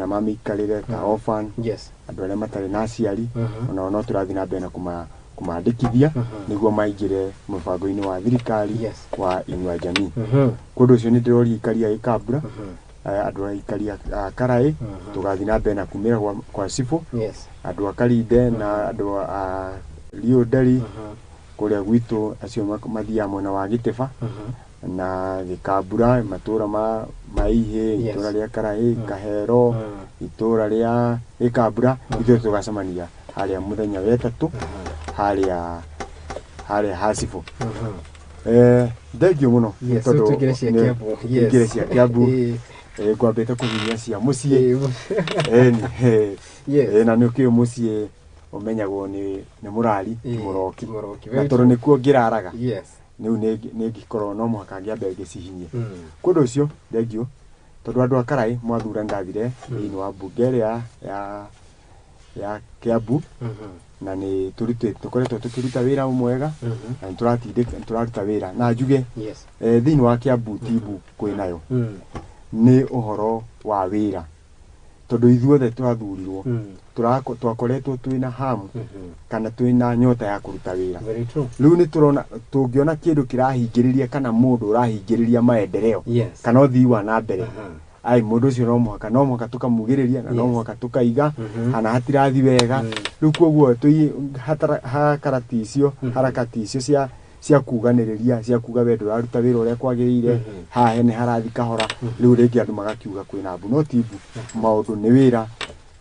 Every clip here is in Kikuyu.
mathĩna ma mĩikarĩre ta orphan, andũ arĩa matarĩ na aciari, onao no tũrathiĩ na mbere na kũmandĩkithia nĩguo maingĩre mũbango-inĩ wa thirikari wa Inua Jamii. Kũndũ ũcio nĩ ndĩroria aikari a Gĩkambura, andũ a aikari a Karaĩ, tũgathiĩ na mbere na kumĩra kwa cibũ, andũ a Karinde na andũ a Riũnderi kũrĩa gwitũ, acio mathiaga mwena wa Gĩtĩba na Gĩkambura, matũra ma Maihĩ, itũra rĩa Karaĩ, Kahero, itũra rĩa Gĩkambura, ithuĩ tũgacemania harĩa mũthenya wa ĩtatũ harĩa ha cibũ. Thengiũ mũno. Yes, tondũ tũingĩre cia Kiambu. Yes. Tũingĩre cia Kiambu. Ngwambĩte kũhinya cia mũciĩ. Ĩni, na nĩ ũkĩũĩ mũciĩ ũmenyagwo nĩ mũrari ti mũroki. Ti mũroki. Na tondũ nĩkuo ngĩraraga, rĩu nĩ ngĩkorwo no mũhaka ngĩambe ngĩcihinye. Kũndũ ũcio thengiũ tondũ andũ a Karaĩ mwathura ndathire thĩinĩ wa mbunge ĩrĩa ya Kiambu, na nĩ tũrutĩte, tũkoretwo tũkĩruta wĩra mwega, na nĩ tũratindĩka, nĩ tũraruta wĩra na njuge thĩinĩ wa Kiambu timbu kwĩnayo nĩ ũhoro wa wĩra, tondũ ithuothe twathurirwo twakoretwo twĩna hamu kana twĩna nyota ya kũruta wĩra. Very true. Rĩu nĩ tũrona tũngĩona kĩndũ kĩrahingĩrĩria kana mũndũ ũrahingĩrĩria maendeleo kana ũthii wa na mbere, ai mũndũ ũcio no mũhaka tũkamugĩrĩria na no mũhaka tũkaiga hana hatirathi wega. Rĩu koguo tũi hakarati icio, harakati icio cia kuganĩrĩria, cia kuga we ndũraruta wĩra ũrĩa kwagĩrĩire, haha hene harathi kahora, rĩu rĩngĩ andũ magakiuga kwĩna mbu, no ti mbu, maũndũ nĩ wĩra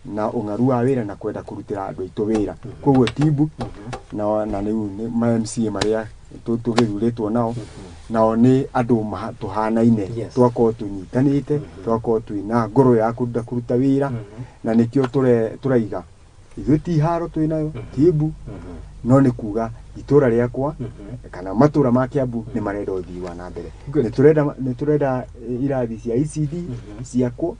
na ũng'aru wa wĩra na kwenda kũrutĩra andũ aitũ wĩra, koguo ti mbu. Na rĩu nĩ ma MCA marĩa tũgĩthurĩtwo nao nĩ andũ tũhanaine, twakorwo tũnyitanĩte, twakorwo twĩna ngoro ya kwenda kũruta wĩra, na nĩkĩo tũraiga ithuĩ ti haro twĩnayo, ti mbu, no nĩ kuga itũra rĩakwa kana matũra ma Kiambu nĩ marenda ũthii wa na mbere. Good. Nĩ tũrenda irathi cia ECD ciakwo,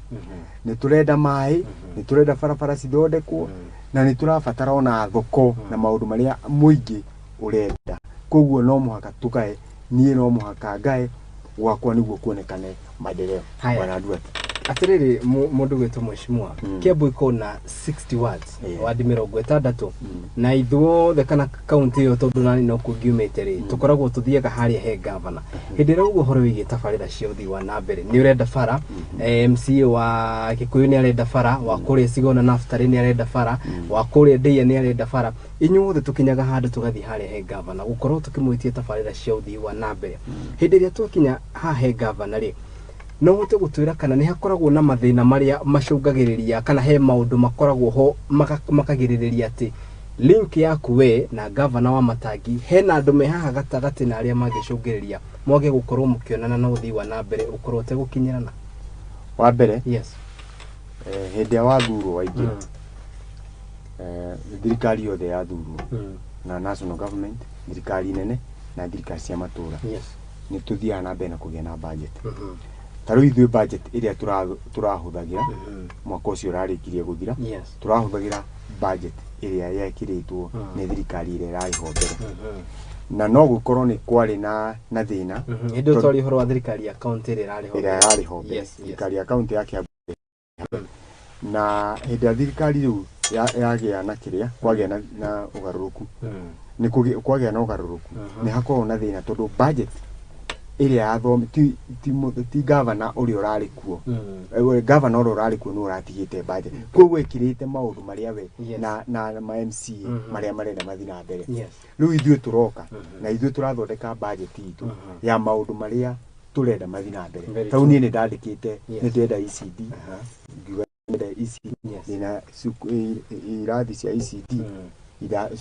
nĩ tũrenda maĩ, nĩ tũrenda barabara cithondekwo, na nĩ tũrabatara ona thoko na maũndũ marĩa mũingĩ ũrenda. Koguo no mũhaka tũgae, niĩ no mũhaka ngae gwakwa nĩguo kuonekane maendeleo. Haya. Bwana Duarte. Atĩrĩrĩ, mũndũ gwĩtwo mheshimiwa, Kiambu ĩkoragwo na 60 wards, wadi 60, na ithuothe kana kaunti ĩyo, tondũ nani no kuo ngiumĩte rĩ, tũkoragwo tũthiaga harĩa he gavana hĩndĩ ĩrĩa ũguo ũhoro wĩgiĩ tabarĩra cia ũthii wa na mbere. Nĩ ũrenda bara, MCA wa Gĩkũyũ nĩ arenda bara, wa kũrĩa Sigona Naftali nĩ arenda bara, wa kũrĩa Ndeia nĩ arenda bara. Inyuothe tũkinyaga handũ tũgathiĩ harĩa he gavana gũkorwo tũkĩmwĩtia tabarĩra cia ũthii wa na mbere. Hĩndĩ ĩrĩa twakinya haha he gavana rĩ, no ũhote gũtwĩra kana nĩ hakoragwo na mathĩna marĩa macũngagĩrĩria kana he maũndũ makoragwo ho makagirĩrĩria atĩ link yaku we na gavana wa Matangi hena andũ me haha gatagatĩ na arĩa mangĩcũngĩrĩria mwage gũkorwo mũkĩonana na ũthii wa na mbere ũkorwo ũtegũkinyĩrana? Wa mbere, hĩndĩ ĩrĩa wathurwo waingĩra, thirikari yothe yathurwo na national government, thirikari nene na thirikari cia matũra, nĩ tũthiaga na mbere na kũgĩa na budget. Ta rĩu ithuĩ budget ĩrĩa tũrahũthagĩra mwaka ũcio ũrarĩkirie gũthira, tũrahũthagĩra budget ĩrĩa yekĩrĩtwo nĩ thirikari ĩrĩa ĩrarĩ ho mbere, na no gũkorwo nĩ kwarĩ na thĩna. Hĩndĩ ĩyo twaria ũhoro wa thirikari ya kaunti ĩrĩa ĩrarĩ ho ĩrĩa mbere. Ĩrarĩ ho mbere, thirikari ya kaunti ya Kiambu. Na hĩndĩ ya thirikari rĩu yagĩa na kĩrĩa kwagĩa na ũgarũrũku, nĩ kwagĩa na ũgarũrũku, nĩ hakoragwo na thĩna tondũ budget ĩrĩa yathomi ti gavana ũrĩa ũrarĩ kuo. Gavana ũrĩa ũrarĩ kuo nĩ ũratigĩte budget, koguo ĩkĩrĩte maũndũ marĩa we na ma MCA marĩa marenda mathiĩ na mbere. Rĩu ithuĩ tũroka na ithuĩ tũrathondeka budget itũ ya maũndũ marĩa tũrenda mathiĩ na mbere. Very Tarĩu true. niĩ nĩ ndandĩkĩte nĩ ndĩrenda ECD, ngiuga ndĩrenda ECD, ndĩna irathi cia ECD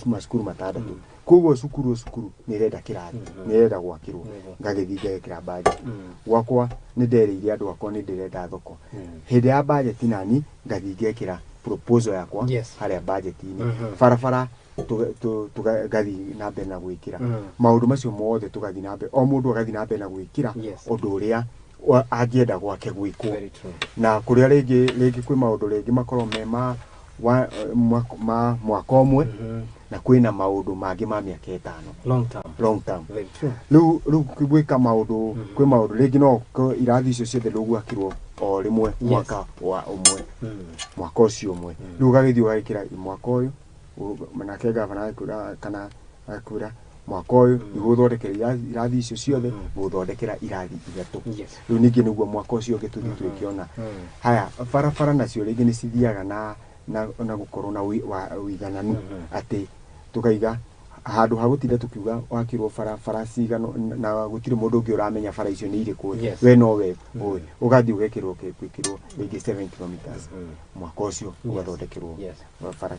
macukuru 6, koguo cukuru o cukuru nĩ ĩrenda kĩrathi, nĩ ĩrenda gwakĩrwo. Ngagĩthiĩ ngekĩra budget. Gwakwa nĩ nderĩire andũ akwa nĩ ndĩrenda thoko. Hĩndĩ ya budget nani ngathiĩ ngekĩra proposal yakwa harĩa budget-inĩ. Barabara ngathiĩ na mbere na gwĩkĩra maũndũ macio mothe, tũgathiĩ na mbere, o mũndũ agathiĩ na mbere na gwĩkĩra ũndũ ũrĩa angĩenda gwake gwĩkwo. Very true. Na kũrĩa rĩngĩ kwĩ maũndũ rĩngĩ makorwo me ma mwaka ũmwe, na kwĩna maũndũ mangĩ ma mĩaka 5. Long term. Long term. Very true. Rĩu gwĩka maũndũ, kwĩ maũndũ rĩngĩ no irathi icio ciothe ndũgwakĩrwo o rĩmwe mwaka wa ũmwe, mwaka ũcio ũmwe. Rĩu ũgagĩthiĩ ũgagĩkĩra mwaka ũyũ, nake gavana agakwĩra kana agakwĩra mwaka ũyũ nĩgũthondekera irathi icio ciothe, gũthondekera irathi ithatũ. Rĩu ningĩ nĩguo mwaka ũcio ũngĩ tũthiĩ twĩkĩona. Haya, barabara nacio rĩngĩ nĩ cithiaga na gũkorwo na ũigananu, atĩ tũkaiga handũ ha gũtinda tũkiuga wakirwo barabara cigana na gũtirĩ mũndũ ũngĩ ũramenya bara icio nĩ irĩkũ. We nowe ũĩ, ũgathiĩ ũgekĩrwo gwĩkĩrwo rĩngĩ 7 kilometers mwaka ũcio, ũgathondekerwo bara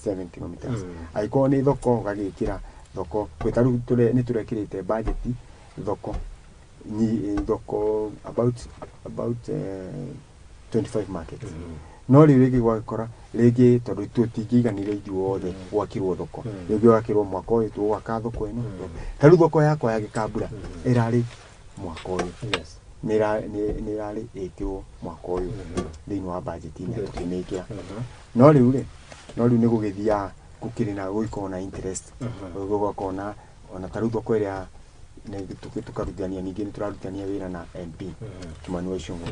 7 kilometers. Angĩkorwo nĩ thoko, ũgagĩkĩra thoko kwĩ ta rĩu nĩ tũrekĩrĩte budget thoko thoko about 25 markets. No rĩu rĩngĩ gwagĩkora rĩngĩ tondũ tũtingĩiganire ithuothe gwakirwo thoko, rĩngĩ ũgakĩrwo mwaka ũyũ tũgwaka thoko ĩno. Ta rĩu thoko yakwa ya Gĩkambura ĩrarĩ mwaka ũyũ, nĩ ĩrarĩ ĩkĩrwo mwaka ũyũ thĩinĩ wa budget na tũkĩmĩkĩra. No rĩu rĩ, no rĩu nĩ gũgĩthiaga gũkĩrĩ na gũgĩkorwo na interest, gũgakorwo na ona ta rĩu thoko ĩrĩa tũkarutithania, ningĩ nĩ tũrarutithania wĩra na MP Kimani wa Ichung'wa.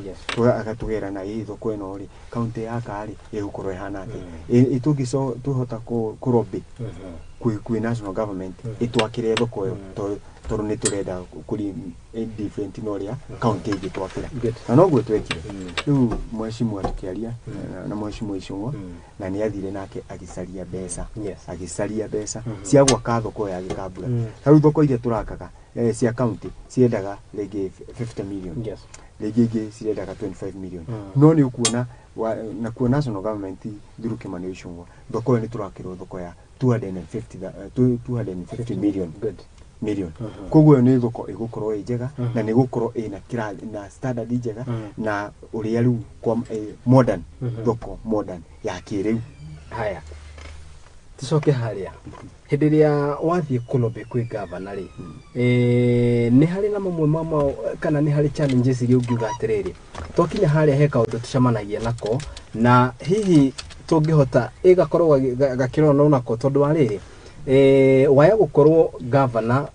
Agatũgerana ĩ thoko ĩno rĩ, kaunti yaka rĩ, ĩgũkorwo ĩhana atĩa, ĩ tũngĩco tũhota kũrobĩ kwĩ national government ĩtwakĩre thoko ĩyo, tondũ nĩ tũrenda kũri different na ũrĩa kaunti ĩngĩ twakĩra. Na noguo twekire. Rĩu mheshimiwa tũkĩaria na mheshimiwa Ichung'wa, na nĩ athire nake agĩcaria mbeca, agĩcaria mbeca cia gwaka thoko ya Gĩkambura. Ta rĩu thoko iria tũrakaga cia county ciendaga rĩngĩ 50 million, rĩngĩ ingĩ cirendaga 25 million. No nĩ ũkuona nakuo national government through Kimani Ichung'wa, thoko ĩyo nĩ tũrakĩrwo thoko ya 250 million. Million. Koguo ĩyo nĩ thoko ĩgũkorwo ĩ njega na nĩ ĩgũkorwo ĩna kĩrathi na standard njega na ũrĩa rĩu kwa modern, thoko modern ya kĩrĩu. Haya, tucoke harĩa hĩndĩ ĩrĩa wathiĩ kũlobby kwĩ gavana rĩ, nĩ harĩ na mamwe ma kana nĩ harĩ challenges iria ũngiuga atĩrĩrĩ, twakinya harĩa he kaũndũ tũcemanagia nako na hihi tũngĩhota ĩgakorwo gakĩrorwo nako, tondũ wa rĩrĩ, waya gũkorwo gavana,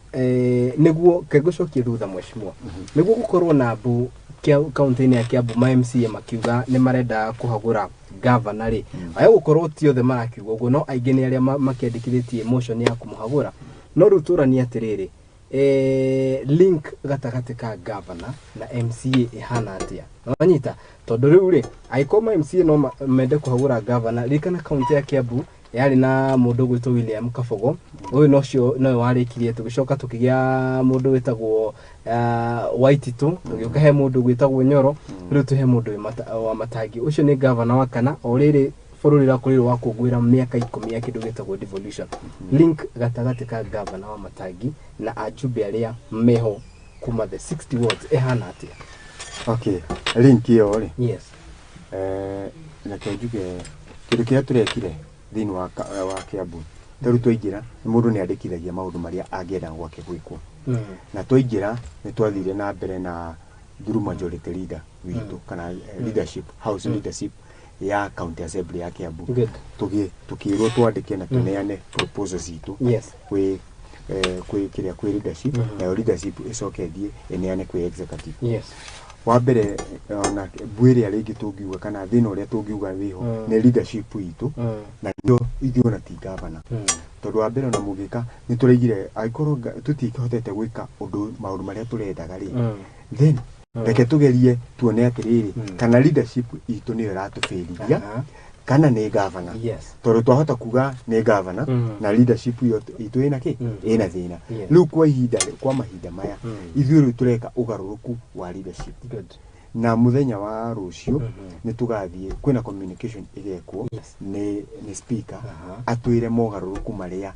nĩguo kengũcokie thutha mheshimiwa, nĩguo gũkorwo na mbu kaunti-inĩ ya Kiambu, ma MCA makiuga nĩ marenda kũhagũra gavana rĩ, aya gũkorwo ti othe marakiuga ũguo, no aingĩ nĩ arĩa makĩandĩkithĩtie motion ya kũmũhagũra. No rĩu tũranie atĩrĩrĩ, link gatagatĩ ka gavana na MCA ĩhana atĩa? Wanyita, tondũ rĩu rĩ, angĩkorwo ma MCA no mende kũhagũra gavana, ririkana kaunti ya Kiambu yarĩ na mũndũ ũgwĩtwo William Kabogo, ũyũ nocio nowe warĩkirie, tũgĩcoka tũkĩgĩa mũndũ wĩtagwo Waititu, tũgĩũka he mũndũ ũgwĩtagwo Nyoro, rĩu tũhe mũndũ wa Matangi, ũcio nĩ gavana wa kana. O rĩrĩ bũrũri ũrakorirwo wa kũngũĩra mĩaka 10 ya kĩndũ gĩtagwo devolution. Link gatagatĩ ka gavana wa Matangi na ajumbe arĩa meho kuma the 60 wards ĩhana atĩa? Okay, link ĩyo rĩ, reke njuge kĩndũ kĩrĩa tũrekire thĩinĩ wa Kiambu. Ta rĩu twaingĩra, mũndũ nĩ andĩkithagia maũndũ marĩa angĩenda gwake gwĩkwo. Na twaingĩra nĩ twathire na mbere na through majority leader witũ kana leadership, house leadership ya county assembly ya Kiambu, tũkĩrwo twandĩke na tũneane proposal citũ kwĩ kĩrĩa, kwĩ leadership, nayo leadership ĩcoke ĩthiĩ ĩneane kwĩ executive. Wa mbere, ona mbu ĩrĩa rĩngĩ tũngiuga kana thĩna ũrĩa tũngiuga wĩho nĩ leadership itũ, na nĩo ithuĩ ona ti gavana, tondũ wa mbere ona mũgĩka nĩ tũraigire angĩkorwo tũtikĩhotete gwĩka ũndũ maũndũ marĩa tũrendaga rĩ, then reke tũgerie tuone atĩrĩrĩ, kana leadership itũ nĩyo ĩratũbĩrithia kana nĩ gavana. Tondũ twahota kuga nĩ gavana na leadership ĩyo itũ ĩna kĩ, ĩna thĩna. Rĩu kwa ihinda, kwa mahinda maya, ithuĩ rĩu tũreka ũgarũrũku wa leadership. Na mũthenya wa rũciũ nĩ tũgathiĩ kwĩna communication ĩgekwo nĩ speaker, atwĩre mogarũrũku marĩa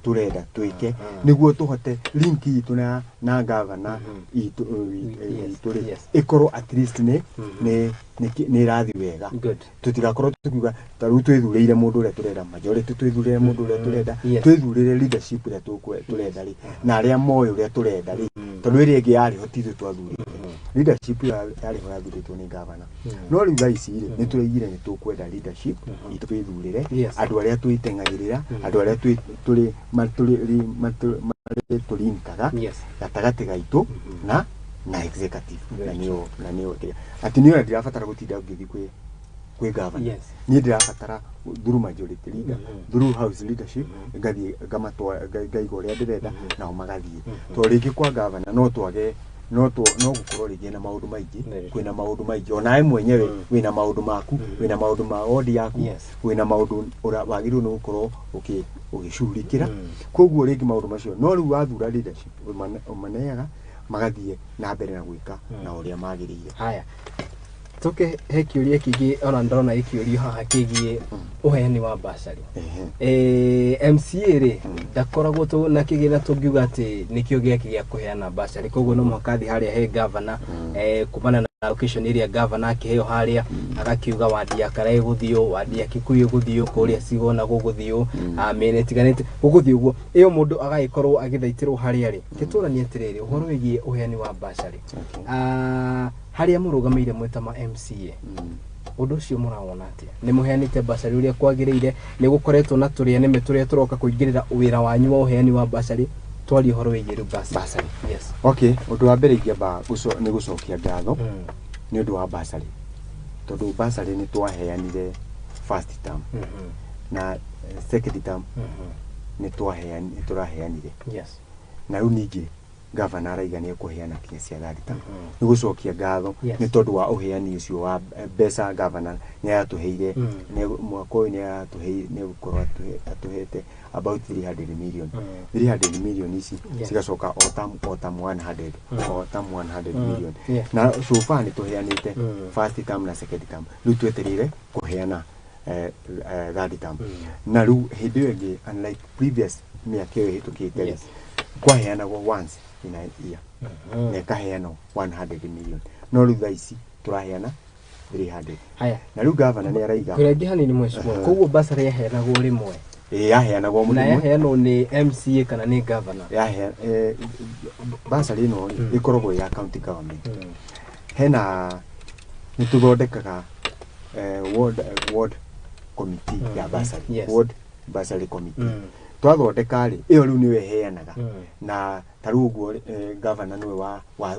tũrenda twĩke nĩguo tũhote link itũ na gavana itũ itũ rĩ, ĩkorwo at least nĩ ĩrathiĩ wega. Tũtigakorwo tũkiuga ta rĩu twĩthurĩire mũndũ ũrĩa tũrenda, majority twĩthurĩre mũndũ ũrĩa tũrenda, twĩthurĩre leadership ĩrĩa tũrenda rĩ, na arĩa moĩ ũrĩa tũrenda rĩ, tondũ ĩrĩa ĩngĩ yarĩ ho ti ithuĩ twathurĩte leadership yarĩ ho yathurĩtwo nĩ gavana. No rĩu thaa ici rĩ, nĩ tũraigire nĩ tũkwenda leadership itũ twĩthurĩre andũ arĩa twĩteng'agĩrĩra, andũ arĩa tũrĩ tũrinkaga gatagatĩ gaitũ na Na executive na Very nĩo na nĩo kĩrĩa atĩ niĩ ona ndirabatara gũtinda ngĩthiĩ kwĩ governor. Niĩ ndĩrabatara through majority leader, through house leadership, ngathiĩ ngamatwara, ngaiga ũrĩa ndĩrenda, nao magathiĩ. Tondũ rĩngĩ kwa governor no twage no gũkorwo rĩngĩ na maũndũ maingĩ. Very Kwĩna maũndũ maingĩ, onawe mwenyewe wĩna maũndũ maku, wĩna maũndũ ma wodi yaku, wĩna maũndũ wagĩrĩirwo nĩ gũkorwo ũgĩcugurikĩra. Koguo rĩngĩ maũndũ macio no rĩu wathura leadership, ũmaneaga magathiĩ na mbere na gwĩka na ũrĩa magĩrĩire. Haya, tũke he kĩũria kĩngĩ ona ndĩrona gĩkĩũrio haha kĩgiĩ ũheani wa bursary. MCA rĩ, ndakoragwo na kĩgĩna tũngiuga atĩ nĩkĩo gĩake gĩa kũheana bursary, koguo no mũhaka athiĩ harĩa he governor, kumana na allocation ĩrĩa governor akĩheo harĩa, agakiuga wadi ya Karai ĩgũthiĩ, wadi ya Kikuyu ĩgũthiĩ kũrĩa, Sigona gũgũthiĩ, mĩena ĩtiganĩte gũgũthiĩ ũguo. Ĩyo mũndũ agagĩkorwo agĩthaitĩrwo harĩa rĩ. Kĩtũranie atĩrĩrĩ, ũhoro wĩgiĩ ũheani wa bursary, harĩa mũrũgamĩire mwĩ ma MCA, ũndũ ũcio mũrawona atĩa? Nĩ mũheanĩte bursary ũrĩa kwagĩrĩire? Nĩ gũkoretwo na tũrĩa nĩme tũrĩa tũroka kũingĩrĩra wĩra wanyu wa ũheani wa bursary? Twarie ũhoro wĩgiĩ rĩu bursary. Bursary. Yes. Okay, ũndũ wa mbere ingĩamba nĩ gũcokia ngatho nĩ ũndũ wa bursary, tondũ bursary nĩ twaheanire first term na second term nĩ tũraheanire. Na rĩu ningĩ gavana araiga nĩ ekũheana kinya cia third term. Nĩ gũcokia ngatho nĩ tondũ wa ũheani ũcio wa mbeca. Gavana nĩ aratũheire, mwaka ũyũ nĩ aratũheire, nĩ egũkorwo atũhete about 300 million. 300 million ici cigacoka o term 100, o term 100 million. Na so far nĩ tũheanĩte first term na second term, rĩu twetereire kũheana third term. Na rĩu hĩndĩ ĩyo ĩngĩ, unlike previous mĩaka ĩyo ĩhĩtũkĩte rĩ, kwaheanagwo once in a year na ĩkaheanwo 100 million, no rĩu thaa ici tũraheana 300. Haya. Na rĩu gavana nĩ araiga Kũrĩa hanini, mheshimiwa, koguo bursary yaheanagwo rĩmwe? Ĩĩ, yaheanagwo Na mũndũ ũmwe. Yaheanwo nĩ MCA kana nĩ governor? Bursary ĩno rĩ, ĩkoragwo ya county government. Hena nĩ tũthondekaga ward committee ya bursary, ward bursary committee. Twathondeka rĩ, ĩyo rĩu nĩyo ĩheanaga. Na ta rĩu ũguo governor nĩwe wa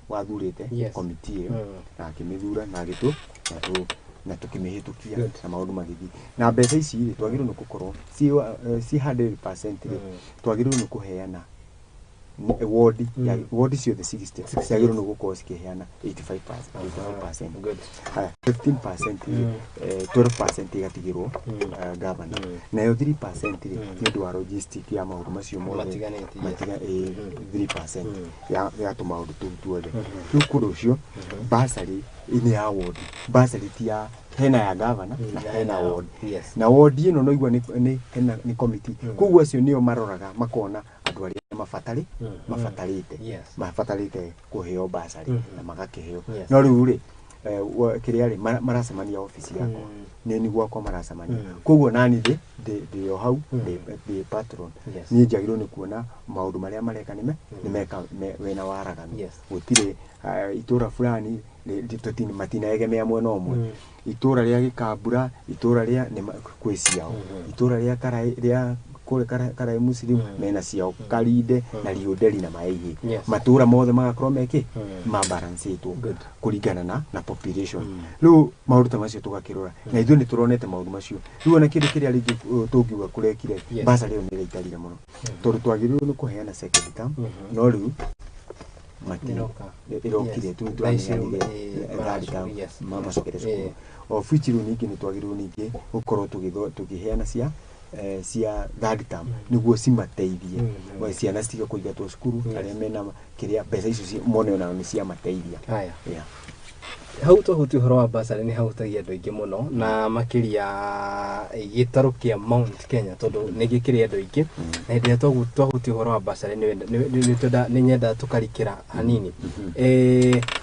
wathurĩte committee ĩyo na akĩmĩthura na agĩtũ na tũ na tũkĩmĩhĩtũkia na maũndũ magĩthiĩ. Na mbeca ici rĩ, twagĩrĩirwo nĩ gũkorwo ci 100% rĩ, twagĩrĩirwo nĩ kũheana ward ya ward ciothe 60 ciagĩrĩirwo nĩ gũkorwo cikĩheana 85%, 85%. Haya, 15% rĩ, 12% ĩgatigĩrwo governor, nayo 3% rĩ, nĩ ũndũ wa logistic ya maũndũ macio mothe. Matiganĩte, yes. 3% ya tũmaũndũ tũu tuothe. Rĩu kũndũ ũcio bursary nĩ ya ward, bursary ti ya, hena ya governor na na hena hena ward. Yes. Na ward ĩno no igua nĩ hena nĩ committee, koguo acio nĩo maroraga makona andũ arĩa mabatarĩte mabatarĩte kũheo bursary na magakĩheo. No rĩu rĩ, kĩrĩa rĩ, maracemania obici yakwa, nĩ ni gwakwa maracemania. Koguo nani ndĩ o hau, ndĩ patron. Niĩ njagĩrĩirwo nĩ kuona maũndũ marĩa mareka nĩmeka wena waraganu. Gũtirĩ itũra fulani matinaegemea mwena ũmwe. Itũra rĩa Gĩkambura, itũra rĩa kwĩ ciao, itũra rĩa Karai, rĩa kũrĩa Karai Muslim mena ciao, Karinde na Riũnderi na Maĩhĩ. Matũra mothe magakorwo mekĩ mabalancĩtwo kũringana na population. Rĩu maũndũ ta macio tũgakĩrora na ithuĩ nĩ tũronete maũndũ macio. Rĩu ona kĩndũ kĩrĩa rĩngĩ tũngiuga kũrekire, bursary ĩyo nĩ ĩraikarire mũno tondũ twagĩrĩirwo nĩ kũheana second term, no rĩu Ĩroka. Ĩrokire. Tu Thaa ici rĩu, tũrameanire third term macokere cukuru. Of which rĩu ningĩ nĩ twagĩrĩirwo ningĩ gũkorwo tũkĩheana cia third term nĩguo cimateithie. Wa ciana citige kũingatwo cukuru, arĩa mena kĩrĩa mbeca icio mone onao nĩ ciamateithia. Haya. Yeah. Hau twahutia ũhoro wa bursary nĩ hahutagia andũ aingĩ mũno, na makĩria gĩtarũ kĩa Mount Kenya, tondũ nĩ gĩkĩrĩ andũ aingĩ. Na hĩndĩ ĩrĩa twahutia ũhoro wa bursary nĩ nyenda tũkarikĩra hanini.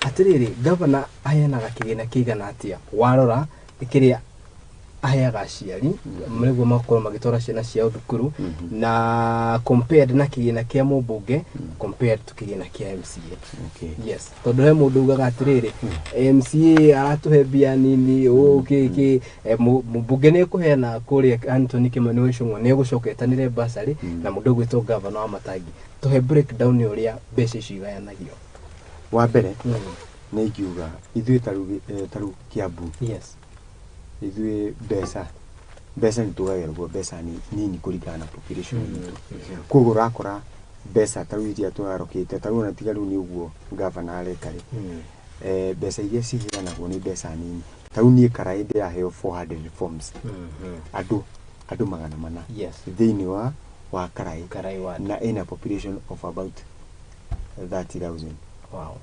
Atĩrĩrĩ, gavana aheanaga kĩgĩna kĩigana atĩa warora kĩrĩa aheaga aciari nĩguo makorwo magĩtwara ciana ciao thukuru, na compared na kĩgĩna kĩa mũmbunge, compared to kĩgĩna kĩa MCA? Yes, tondũ he mũndũ ugaga atĩrĩrĩ, MCA aratũhe mbia nini ũ kĩ kĩ, mũmbunge nĩ ekũheana kũrĩa Anthony Kimani wa Ichung'wa nĩ egũcoka etanĩre bursary, na mũndũ ũgwĩtwo gavana wa Matangi. Tũhe breakdown ya ũrĩa mbeca icio igayanagio. Wa mbere nĩ ingiuga ithuĩ tarĩu Kiambu. Yes. Ithuĩ mbeca nĩ tũgagĩrwo mbeca nini kũringana na population itũ. Koguo ũrakora mbeca tarĩu iria tũrarokĩte tarĩu ona tiga rĩu nĩ ũguo gavana areka rĩ, mbeca iria ciheanagwo nĩ mbeca nini. Tarĩu niĩ Karaĩ ndĩraheo 400 forms andũ 400. Yes. Thĩinĩ wa Karaĩ. Karaĩ ward. Na ĩna population of about 30,000. Wow.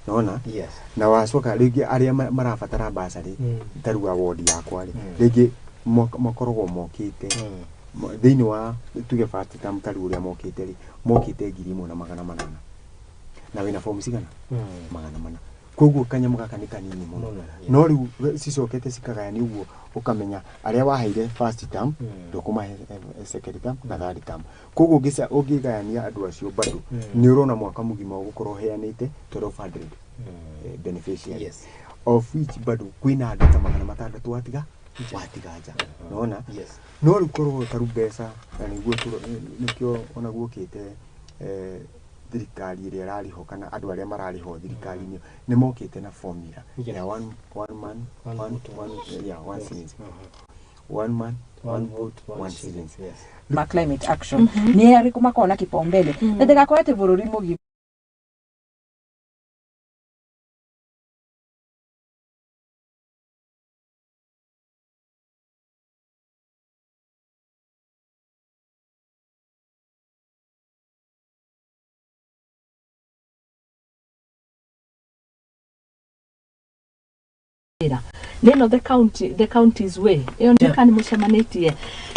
Nona? Yes. Na wacoka rĩngĩ arĩa marabatara basarĩ tarĩu a ward yakwa rĩ, rĩngĩ makoragwo mokĩte thĩinĩ wa tuge first term tarĩu ũrĩa mokĩte rĩ, mokĩte 1800 na wĩna form cigana 400. Koguo kanyamũ gaka nĩ kanini mũno. No rĩu cicokete cikagayani ũguo ũkamenya arĩa waheire first term ndũkũmahe second term na third term. Koguo ũngĩgayania andũ acio bado nĩ ũrona mwaka mũgima ũgũkorwo ũheanĩte 1200 beneficiary. Yes. Of which bado kwĩna andũ ta 600 watiga nja. Nona? Yes. No rĩu korwo tarĩu mbeca na nĩguo nĩkĩo ona guokĩte thirikari ĩrĩa ĩrarĩhwo kana andũ arĩa mararĩhwo thirikari-inĩ nĩ mokĩte na formula ya one man one one shilling. One man one vote one shilling. Ma climate action nĩ arĩkũ makoragwo na kipaumbele na ndĩgakorwo atĩ bũrũri mũgima neno the county, the county's way iyo nĩ kana mũcemanĩtie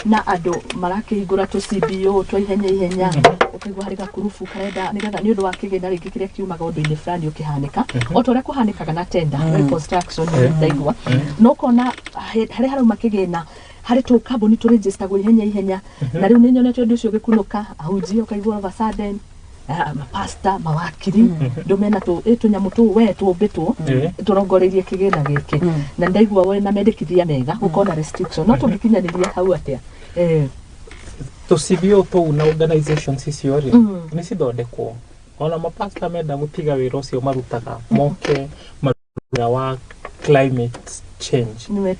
na andũ marakĩhingũra tũ CBO twa ihenya ihenya ũkaigua harĩ gakurubu karenda nĩgetha nĩ ũndũ wa kĩgĩna rĩngĩ kĩrĩa kiumaga ũndũ-inĩ fulani ũkĩhanĩka o ta ũrĩa kũhanĩkaga na tender reconstruction ndaigua no ũkona harĩa harauma kĩgĩna harĩ tũ kambuni tũrĩnjĩstagwo ihenya ihenya na rĩu nĩ nyonete ũndũ ũcio ũgĩkunũka ahunjia ũkaigua all of a sudden mapasta mawakiri ndu mena tũnyamũ tũu we tũmbĩtwo tũrongoreirie kĩgĩna gĩkĩ na ndaigua we na mendekithia mega gũkorwo na restriction no tũngĩkinyanĩria hau atĩa tũ CBO tũu na organizations icio rĩ nĩ cithondekwo ona mapasta menda gũtiga wĩra ũcio marutaga moke wĩra wa climate change nĩ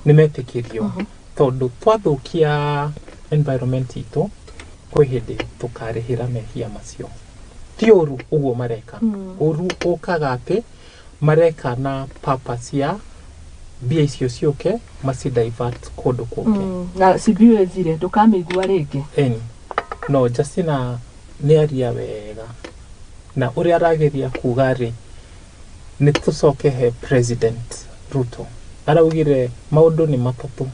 metĩkĩrio tondũ twathũkia environment itũ kwĩ hĩndĩ tũkarĩhĩra mehia macio ti ũru ũguo mareka ũru ũkaga atĩ mareka na purpose ya mbia icio ciũke maci divert kũndũ kũngĩ na CBO ĩthire ndũkamĩigua rĩngĩ ĩni no Justina nĩ aria wega na ũrĩa arageria kuga rĩ nĩ tũcoke he President Ruto araugire maũndũ nĩ matatũ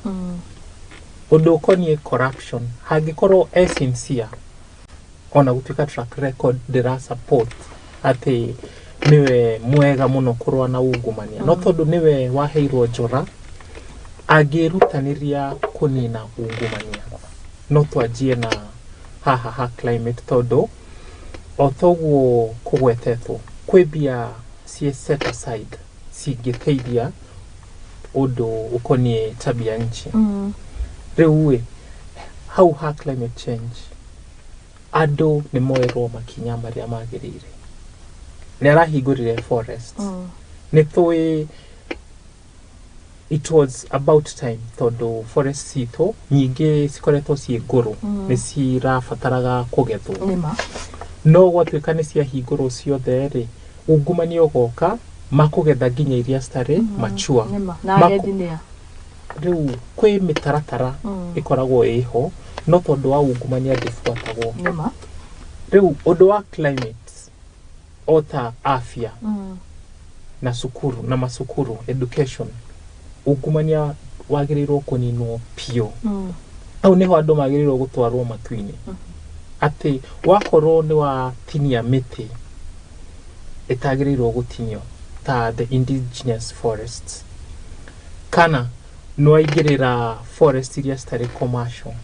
ũndũ ũkoniĩ corruption hangĩkorwo e sincere ona gũtuĩka track record ndĩra support atĩ nĩwe mwega mũno kũrũa na ungumania no tondũ nĩwe waheirwo njora angĩrutanĩria kũnina ungumania no twanjie na haha ha climate tondũ o toguo kũgwetetwo kwĩ mbia ciĩ set aside cingĩteithia ũndũ ũkoniĩ tabia nchi rĩu ĩ hau ha climate change andũ nĩ moerwo makinya marĩa magĩrĩire nĩ arahingũrire forest nĩ tũĩ it was about time tondũ forest citũ nyingĩ cikoretwo ciĩ ngũrũ nĩ cirabataraga kũgethwo no gwatuĩka nĩ ciahingũrwo ciothe rĩ ungumania ũgoka makũgetha nginya iria citarĩ mature rĩu kwĩ mĩtaratara ĩkoragwo ĩho no tondũ wa ungumania ndĩbuatagwo rĩu ũndũ wa climate o ta afya na cukuru na macukuru education ungumania wagĩrĩirwo kũninwo biũ hau nĩho andũ magĩrĩirwo gũtwarwo matu-inĩ atĩ wakorwo nĩ watinia mĩtĩ ĩtagĩrĩirwo gũtinio ta the indigenous forests kana nĩwaingĩrĩra forest iria citarĩ commercial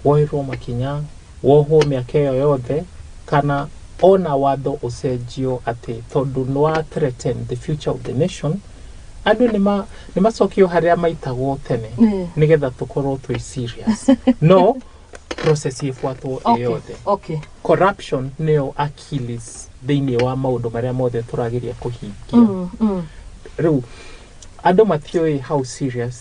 woerwo makinya wohwo mĩaka ĩyo yothe kana ona watho ũcenjio atĩ tondũ nĩ wa threaten the future of the nation andũ nĩ macokio harĩa maitagwo tene nĩgetha tũkorwo twĩ serious no process ĩbuatwo Okay. ĩyothe. Okay. Corruption nĩyo Achilles thĩinĩ wa maũndũ marĩa mothe tũrageria kũhingia. Rĩu andũ matiũĩ how serious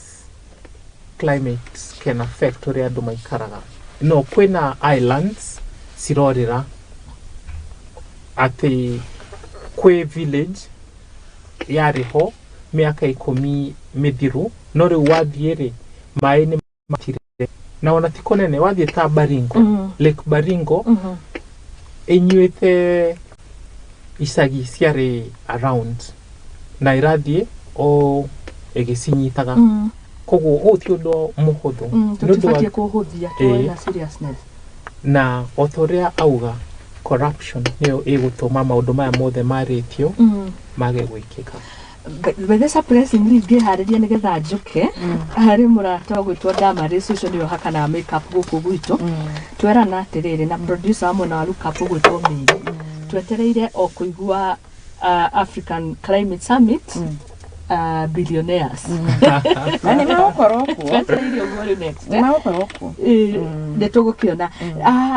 climate can affect ũrĩa andũ maikaraga. No kwĩna islands cirorĩra, atĩ kwĩ village yarĩ ho mĩaka 10 mĩthiru, no rĩu wathiĩ rĩ, maĩ nĩ matire, na ona ti kũnene, wathiĩ ta Baringo, Lake Baringo ĩnyuĩte icagi ciarĩ around na ĩrathiĩ o ĩgĩcinyitaga. Koguo ũũ ti ũndũ mũhũthũ. Nĩ ũndũ wa Tũtibatiĩ kũhũthia, tuoe na seriousness. Na o ta ũrĩa auga, corruption nĩyo ĩgũtũma maũndũ maya mothe marĩtio mage gwĩkĩka. Bethe surprisingly, ngĩharĩria nĩgetha njũke harĩ mũrata ũgwĩtwo Damaris, ũcio nĩwe ũhakanaga makeup gũkũ gwitũ, twerana atĩrĩrĩ na producer wa mwena wa Lookup ũgwĩtwo Mary, twetereire o kũigua African Climate Summit, billionaires. Na nĩ magũkorwo kuo. Twetereire ũguo rĩu next. Nĩ magũkorwo kuo. Nĩ tũgũkĩona.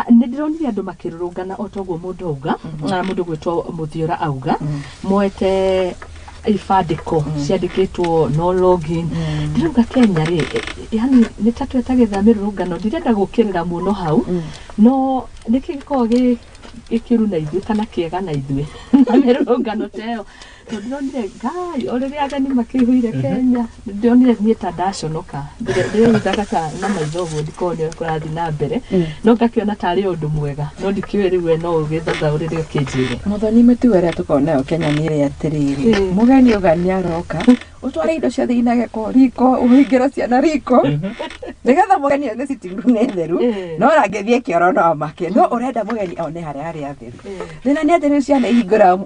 Nĩ ndĩronire andũ makĩrũrũngana o toguo mũndũ auga, na mũndũ gwĩtwo Mũthiora auga moete ibandĩko ciandĩkĩtwo "no login". Ndĩrauga Kenya rĩ, yani nĩ ta twetagĩrĩra mĩrũrũngano. Ndirenda gũkĩrĩra mũno hau, no nĩkĩ gĩkoragwo gĩ gĩkĩru na ithuĩ kana kĩega na ithuĩ na mĩrũrũngano ta ĩyo? Tondũ ndĩronire ngai o rĩrĩa ageni makĩihũire Kenya, ndĩronire niĩ ta ndaconoka. Ndĩrehithaga ta na maitho ũguo ndikorwo nĩ ũrĩa kũrathiĩ na mbere, no ngakĩona tarĩ ũndũ mwega, no ndikĩũĩ rĩu we no ũgĩthathaũrĩre ũkĩnjĩre. Mũthoni, mĩtugo ĩrĩa tũkoragwo nayo Kenya nĩ ĩrĩa atĩrĩrĩ, mũgeni auga nĩ aroka, ũtware indo ciothe ina gĩko riko, ũhingĩre ciana riko, nĩgetha mũgeni one sitting room nĩ theru. No rangĩthiĩ kĩoro no amake, no ũrenda mũgeni one harĩa harĩ atheru. Thĩna nĩ atĩ rĩu ciana ihingũra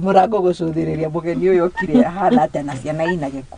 mũrango gũcũthĩrĩria mũgeni ũyũ okire ahana atĩa, na ciana ina gĩko.